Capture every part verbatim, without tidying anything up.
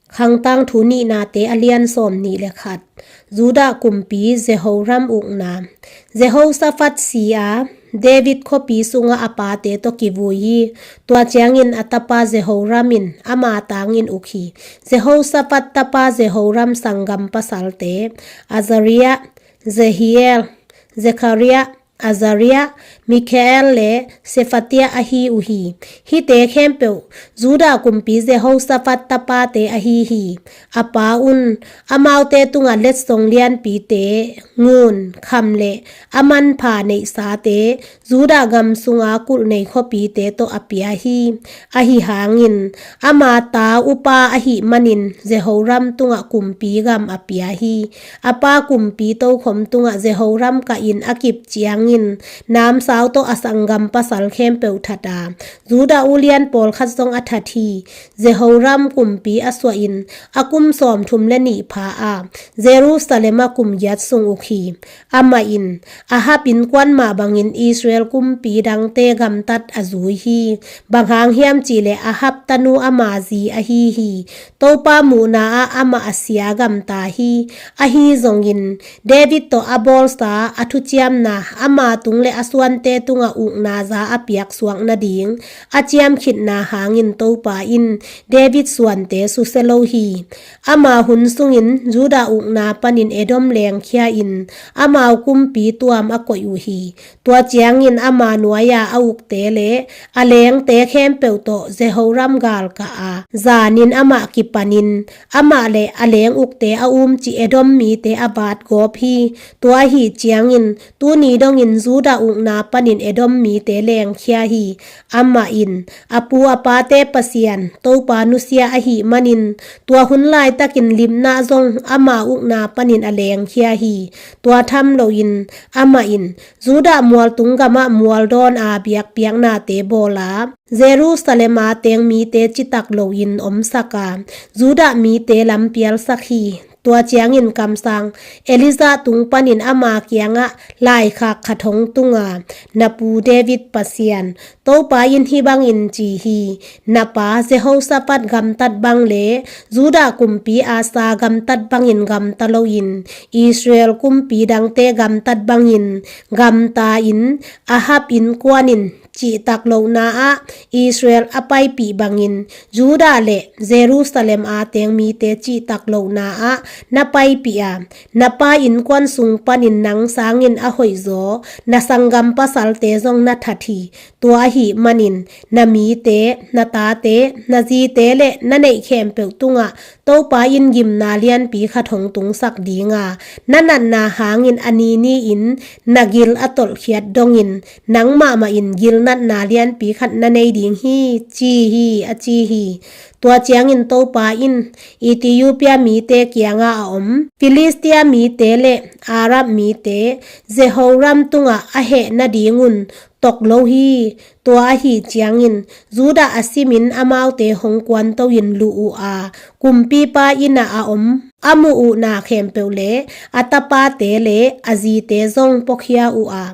Khangtangthu Nihnate a lian sawm nih le khat. Judah kumpi Jehoram ukna. Jehoshaphat si a, David khuapi sunga a pate tawh kivui hi. Tua ciangin a tapa Jehoram in ama tangin uk hi. Jehoshaphat tapa Jehoram sanggam pasalte, Azariah, Jehiel, Zechariah, Azariah, Mikhael le Shephatiah ahi uh hi. Hihte khempeuh Judah kumpi Jehoshaphat tapate ahi hi. A pa un, amaute tungah letsong lianpite, ngun, kham le a manpha neihsate, Judah gam sunga kulh nei khuapite tawh a pia hi. Ahi hangin, ama ta upa ahih manin Jehoram tungah kumpi gam a pia hi. A pa kumpi tokhom tungah Jehoram kahin a kip ciangin, namsau tawh a sanggam pasal khempeuh that a, Judah ulian pawlkhat zong a that hi. Jehoram kumpi a suahin a kum sawmthum le nih pha a, Jerusalem ah kum giat sung uk hi. Amah in Ahab innkuan mah bangin Israel kumpi dangte gamtat a zui hi. Bang hang hiam cihleh Ahab tanu ama zi ahi hi. Topa muhna ah amah a sia gamta hi. Ahi zongin David tawh a bawlsa a thuciamna, ama tung le a suante tungah ukna za a piaksuak nading a ciamkhitna hangin Topa in David suante susia lo hi. Ama hun sungin Judah ukna panin Edom lengkhia in amau kumpi tuam a koih uh hi. Tua ciangin ama nuai-a a ukte le a lengte khempeuh tawh Jehoram galkah a, zanin amah kipanin amah le a leng ukte a umcih Edom mite a vatgawp hi. Tua ahi ciangin tuni dongin Judah ukna panin Edom mite lengkhia hi. Amah in a pu a pate Pasian Topa nusia ahih manin, tua hun laitakin Libnah zong ama ukna panin a lengkhia hi. Tua tham loin amah in Judah mualtung gamah mualdawn a biakpiaknate bawl a, Jerusalem a teng mite citak loin omsak a, Judah mite lampialsak hi. Tua ciangin kamsang Elijah tung panin ama kiangah laikhak khat hong tung a, na pu David Pasian Topa in hih bangin ci hi. Na pa Jehoshaphat gamtat bang le Judah kumpi Asa gamtat bangin gamta loin, Israel kumpi dangte gamtat bangin gamta in, Ahab innkuan in cihtak lohna ah Israel a paipih bangin Judah le Jerusalem a teng mite cihtak lohna ah na paipih a, na pa innkuan sung panin nang sangin a hoihzaw na sanggam pasalte zong na that hi. Tua ahih manin na mite, na tate, na zite le na neih khempeuh tungah Topa in gimna lianpi khat hong tungsak ding a, na natna hangin a ni ni-in na gil a tolhkhiat dongin nang mahmah in gilnatna lianpi khat na nei ding hi, ci hi, a ci hi. Tua ciangin Topa in Ethiopia mite kiangah a om Filistia mite le Arab mite Jehoram tungah a heh nadingun tawk lo hi. Tua ahi ciangin Judah a simin amaute hong kuanto in luh uh a, kumpipa innah a om a muh uh na khempeuh le a tapate le a zite zong puakhia uh a,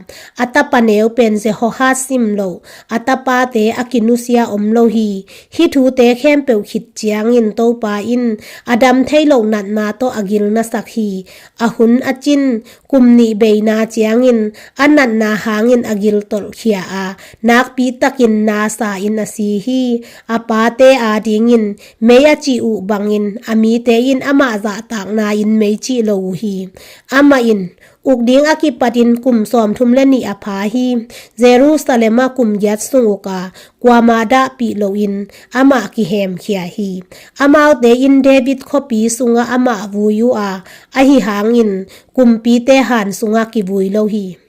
a tapa neu pen Jehoahaz sim loh a tapate a kinusia om lo hi. Hih thute khempeuh khit ciangin Topa in a dam thei loh natna tawh a gilnasak hi. A hun a cin kum nih beina ciangin a natna hangin a giltolhkhia a, nakpitakin nasa in a si hi. A pate adingin mei a cih uh bangin a mite in amah zahtakna in mei cih lo uh hi. Amah in uk ding a kipatin kum sawmthum le nih a pha hi. Jerusalem ah kum giat sung uk a, kuama dahpih loin amah kihemkhia hi. Amaute in David khuapi sungah amah vui uh a, ahi hangin kumpite han sungah kivui lo hi.